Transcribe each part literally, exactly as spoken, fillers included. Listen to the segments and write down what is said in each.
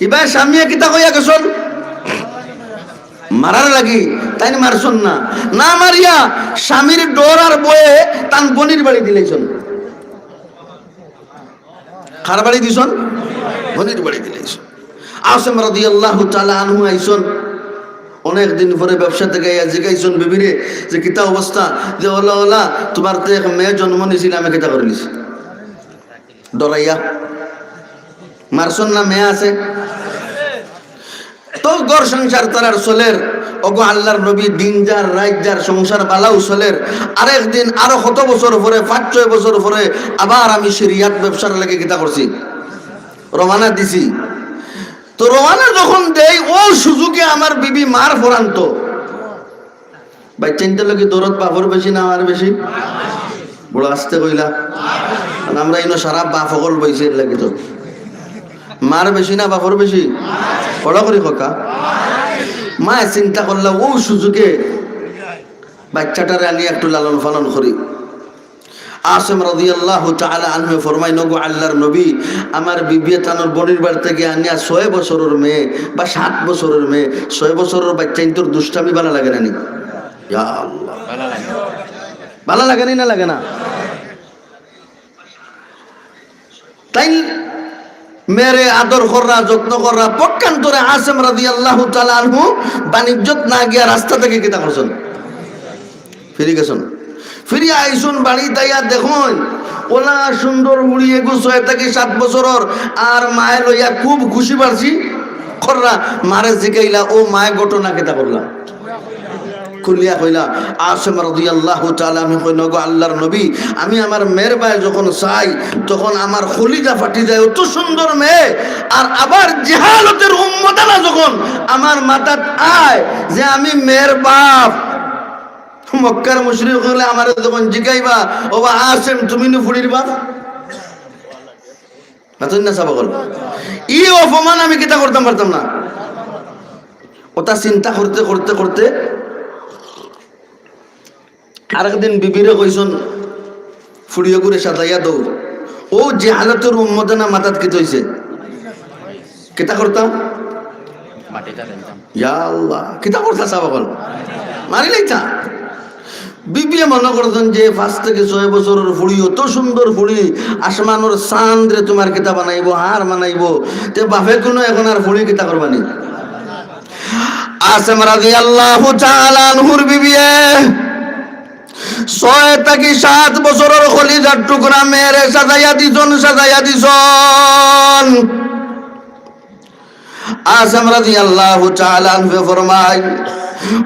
ইবা স্বামীয়ে কিতা কইয়া গেছইন? মারার লাগি। তাইন মারছইন না। না মারিয়া স্বামীর ডর আর ভয়ে তান বইনর বাড়ি দিলাইছইন। কার বাড়ি দিছইন? বইনর বাড়ি দিলাইছইন। আসিম রাদিয়াল্লাহু তাআলা আনহু আইছইন। অনেক দিন পরে ব্যবসা থাকি আইয়া জিগাইছইন বিবিরে যে, "কিতা অবস্থা?" যে, "অলা, অলা, তুমার তো এক মেয়ে জন্ম নিছিল, আমি কিতা করি নিছি?" ডরাইয়া। মারছইন না, মেয়ে আছে। তো ঘর সংসার তারার চলের, ওগো আল্লার নবী, দিন যার, রাইত যার, সংসার বালাউ চলের। আরেক দিন আরো কত বছর পরে, পাঁচ ছয় বছর পরে আবার আমি সিরিয়াত ব্যবসার লাগি কিতা করছি? রওয়ানা দিছি। তো রওয়ানা যখন দেই, অউ সুযোগে আমার বিবি মার পরান্ত। বাইচ্চাইন্তর লাগি দরদ বাপর বেশি না মার বেশি? বড় আস্তে কইলা। আর আমরা ইনো সারা বাপ অকল বইছি এর লাগি তো। মার বেশি না বাপর বেশি? বড় করি কউক্কা। মায় চিন্তা করলা, অউ সুযোগে বাইচ্চাটারে আনি একটু লালন পালন করি। আসিম রাদিয়াল্লাহু তাআলা আনহু ফরমাইন, "ওগো আল্লার নবী, আমার বিবিয়ে তানর বইনর বাড়ি থাকি আনিয়া ছয় বছরর মেয়ে বা সাত বছরর মেয়ে, ছয় বছরর বাইচ্চাইন্তর দুষ্টামি বালা লাগে না নি?" ইয়া আল্লাহ। বালা লাগে নি না লাগে না? তাইন মেয়েরে আদর কররা, যত্ন কররা, পক্ষান্তরে আসিম রাদিয়াল্লাহু তাআলা আনহু বাণিজ্যত না গিয়া রাস্তা থাকি কিতা করছইন? ফিরি গেছইন। ফিরি আইছইন, বাড়িত আইয়া দেখইন, অলা সুন্দর ফুড়ি এগু ছয় থাকি সাত বছরর, আর মায়ে লইয়া খুব খুশি বাড়ছি কররা। মারে জিগাইলা, "ও মায়ে ঘটনা কিতা করলা?" খুলিয়া কইলা। আসিম রাদিয়াল্লাহু তাআলা আনহু কইন, "ওগো আল্লার নবী, আমি আমার মেয়ের বায় যখন চাই, তখন আমার কলিজা ফাটি যায়, অত সুন্দর মেয়ে, আর আবার জেহালতের উন্মাদনা যখন আমার মাথাত আয় যে আমি মেয়ের বাপ।" মক্কার মুশরিক অকলে আমারে যখন জিগাইবা, "ওবা আসিম, তুমি নি ফুড়ির বাপ?" মাতইন না সাব অকল। ই অপমান আমি কিতা করতাম পারতাম না। অতা চিন্তা করতে করতে করতে আরেকদিন বিবিরে কইছইন, "ফুড়ি অগুরে সাজাইয়া দেও।" অউ জেহালতর উন্মাদনা মাথাত কিতা অইছে? কিতা করতাম? মাটিটা ফেলতাম। ইয়া আল্লাহ, কিতা করতা সাব অকল? মারি লাইতা। বিবিয়ে মনো করছইন যে পাঁচ থাকি ছয় বছরর ফুড়ি, অত সুন্দর ফুড়ি, আসমানর চান্দরে তুমার কিতা বানাইবো, হার বানাইবো। তে বাপে কুনু এখন আর ফুড়ি কিতা করবা নি? আসিম রাদিয়াল্লাহু তাআলা আনহুর বিবিয়ে ছয় থাকি সাত বছরর কলিজার টুকরা মেয়েরে সাজাইয়া দিছইন, সাজাইয়া দিছইন। আসিম রাদিয়াল্লাহু তাআলা আনহু ফরমাইন,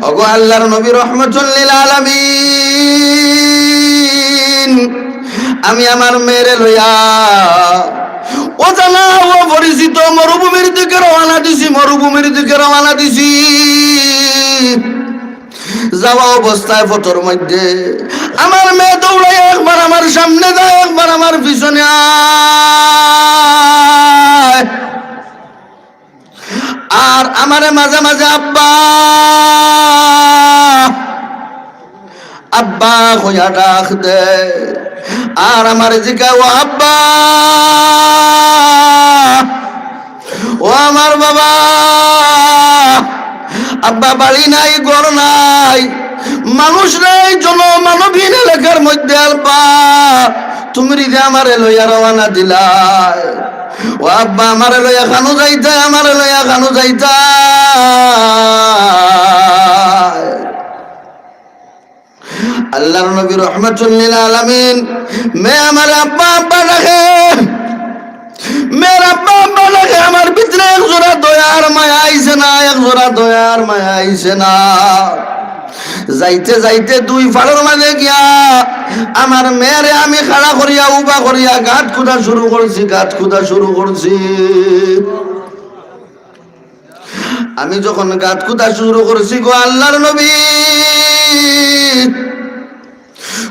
"ওগো আল্লার নবী রহমাতুল লিল আলামিন, আমি আমার মেয়েরে লইয়া অজানা অপরিচিত মরুভূমির দিকে রওয়ানা দিছি, মরুভূমির দিকে রওয়ানা দিছি।" যাওয়া অবস্থায় পথর মধ্যে আমার মেয়ে দৌড়ায়, একবার আমার সামনে যায়, একবার আমার পিছনে আয়। আর আমারে মাঝে মাঝে "আব্বা, আব্বা" কইয়া ডাক দে। আর আমারে জিগায়, "ও আব্বা, ও আমার বাবা, আব্বা বাড়ি নাই, ঘর নাই, মানুষ নাই, জনমানবহীন এলাকার মধ্যে আব্বা, তুমি যে আমারে লইয়া রওয়ানা দিলায়, ও আব্বা আমারে লইয়া কানো যাইতায়, আমারে লইয়া কানো যাইতায়?" আল্লার নবী রহমাতুল লিল আলামিন, মেয়ে আমারে "আব্বা, আব্বা" ডাকে, মেয়ের "আব্বা, আব্বা" ডাকে, আমার ভিতরে এক জোড়া দয়া আর মায়া আইছে না, এক জোড়া দয়া আর মায়া আইছে না। যাইতে যাইতে দুই ফাড়র মাঝে গিয়া আমার মেয়েরে আমি খাড়া করিয়া, উবা করিয়া গাত খুদা শুরু করছি, গাত খুদা শুরু করছি। আমি যখন গাত খুদা শুরু করছি গো আল্লার নবী,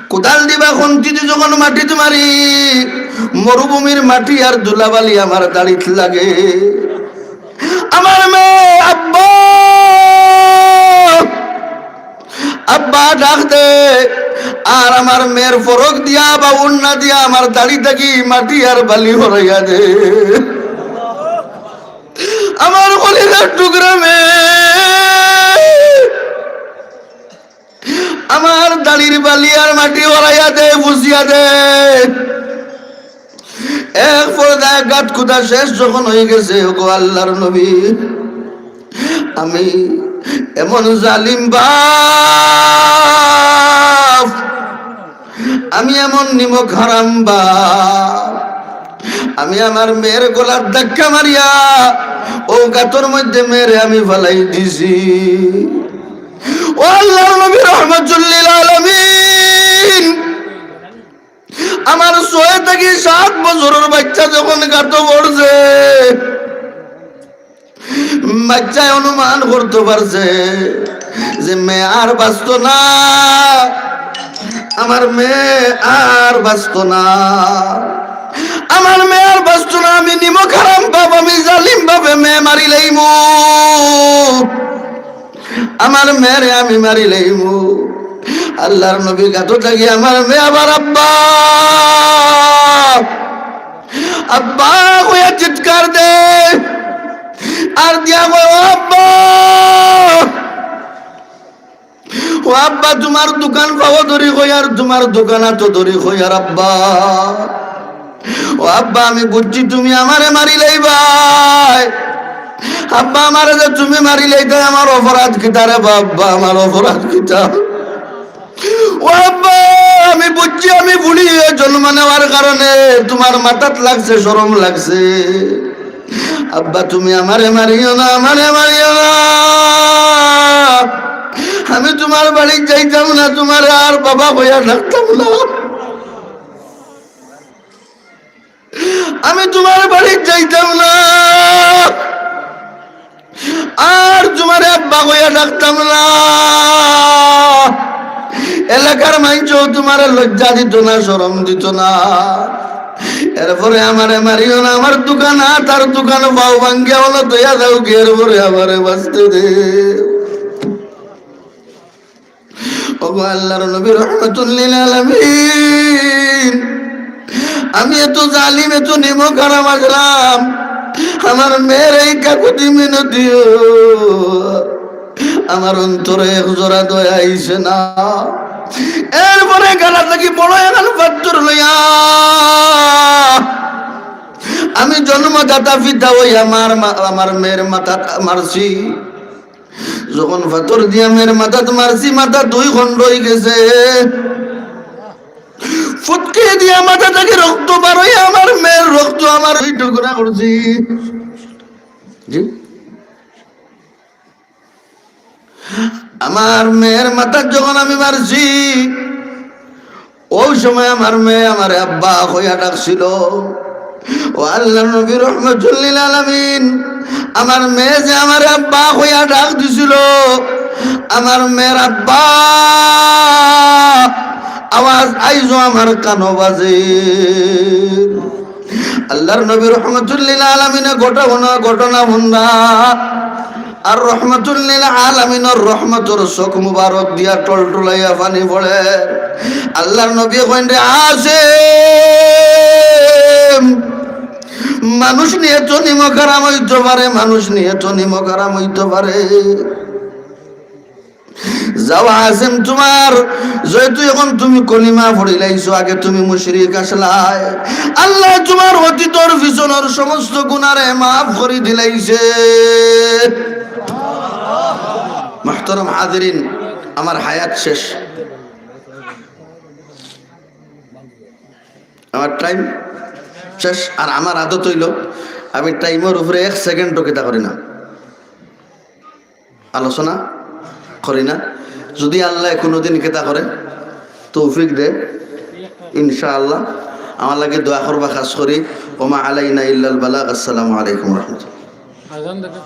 কুদাল দি বা খন্তি দি যখন মাটিত মারি, মরুভূমির মাটি আর ধুলাবালি আমার দাড়িত লাগে। আমার মেয়ে "আব্বা, আব্বা" ডাক দে, আর আমার মেয়ের ফরক দিয়া বা ওড়না দিয়া আমার দাড়ি থাকি মাটি আর বালি হরাইয়া দে। জালিমের টুকরা মেয়ে আমার দাড়ির বালি আর মাটি ওড়াইয়া দেয়, ফুছিয়া দেয়। এক পর্যায়ে গাত খুদা শেষ যখন হয়ে গেছে, ওগো আল্লাহর নবী, আমি এমন জালিম বাপ, আমি এমন নিমক হারাম বাপ, আমি আমার মেয়ের গলার ধাক্কা মারিয়া ও গাতর মধ্যে মেয়েরে আমি ফালাই দিছি। ও আল্লাহর নবী রহমাতুল্লিল আলামিন, আমার ছয় থাকি সাত বছরর বাইচ্চা যখন গাতো পড়ছে, বাইচ্চায় অনুমান করতো পারছে যে মেয়ে আর বাঁচতো না, আমার মেয়ে আর বাঁচতো না, আমার মেয়ে আর বাঁচতো না। আমি নিমক হারাম বাপ, আমি জালিম বাপে মেয়ে মারি লাইমু। আমার মেয়েরে আমি মারি লাইমু। আল্লাহর নবী গাতো থাকি আমার মেয়ে আবার আব্বা, আব্বা কইয়া চিৎকার দেয়। আর দিয়া কয়, "ও আব্বা, ও আব্বা, তুমার দুখান পাও ধরি কইয়ার, তুমার দুখান আতো ধরি কইয়ার আব্বা।" ও আব্বা, আমি বুঝছি তুমি আমারে মারি লাইবায়। আব্বা, আমারে যে তুমি মারি লাইতায়, আমার অপরাধ কিতা রে বা আব্বা, আমার অপরাধ কিতা? ও আব্বা, আমি বুঝছি আমি ভুলি হয়ে জন্ম নেওয়ার কারণে তুমার মাথাত লাগছে, শরম লাগছে। আব্বা, তুমি আমারে মারিও না, আমারে মারিও না। আমি তুমার বাড়িত যাইতাম না, তুমারে আর বাবা কইয়া ডাকতাম না। আমি তুমার বাড়িত যাইতাম না, আর তুমারে আব্বা কইয়া ডাকতাম না। এলাকার মাইনষেও তুমারে লজ্জা দিতো না, শরম দিতো না। এরপরে আমারে মারিও না, আমার দুখান আত আর দুখান পাও ভাঙ্গিয়া অনো থইয়া যাওগি, এরপরে আমারে বাঁচতে দেও। ওগো আল্লাহর নবী রহমাতুল্লিল আলামিন, আমি এত জালিম, এত নিমক হারাম আছলাম, আমার মেয়ের এই কাকুতি মিনতিও আমার অন্তরে এক জোড়া দয়া আইছে না। এরপরে গালা থাকি বড় এখান পাত্তর লইয়া আমি জন্মদাতা পিতা ওই আমার মা-, আমার মেয়ের মাথাত মারছি। যখন পাত্তর দিয়া মেয়ের মাথাত মারছি, মাথা দুই খণ্ড হয়ে গেছে। ফুটকি দিয়া মাথা থাকি রক্ত বার হইয়া আমার মেয়ের রক্ত আমার দুই টুকরা করছি। জি? আমার মেয়ের মাথাত যখন আমি মারছি, ওই সময় আমার মেয়ে আমারে আব্বা কইয়া ডাকছিল। ও আল্লাহর নবী রহমাতুল্লিল আলামিন, আমার মেয়ে যে আমারে আব্বা কইয়া ডাক দিছিল, আমার মেয়ের আব্বা আওয়াজ আইজও আমার কানো বাজে। আল্লাহর নবী রহমাতুল্লিল আলামিনে ঘটনা, ঘটনা হুনরা। আর রহমাতুল্লিল আলামিনর রহমতর চোখ মুবারক দিয়া টলটলাইয়া পানি পড়ে। আল্লাহর নবী কইন, "রে আসিম, মানুষ নিয়ে তো নিমক হারাম হইতে পারে, মানুষ নিয়ে তো নিমক হারাম হইতে পারে।" যাও আসিম, তুমার যেহেতু এখন তুমি কলিমা পড়িলাইছো, আগে তুমি মুশরিক আসলায়, আল্লায় তুমার অতীতর পিছনর সমস্ত গুনারে মাফ করি দিলাইছে। মুহতারাম হাজিরিন, আমার হায়াত শেষ, আমার টাইম শেষ। আর আমার আদত হইল, আমি টাইমর উপরে এক সেকেন্ডও কিতা করি না। আলোচনা করি না। যদি আল্লায় কোনোদিন কিতা করে, তৌফিক দে, ইনশাআল্লাহ, আমার লাগি দোয়া করবা খাস করি। ওমা আলাইনা ইল্লাল বালাগ। আসসালামু আলাইকুম ওয়া রাহমাতুল্লাহ। আজান দেখো।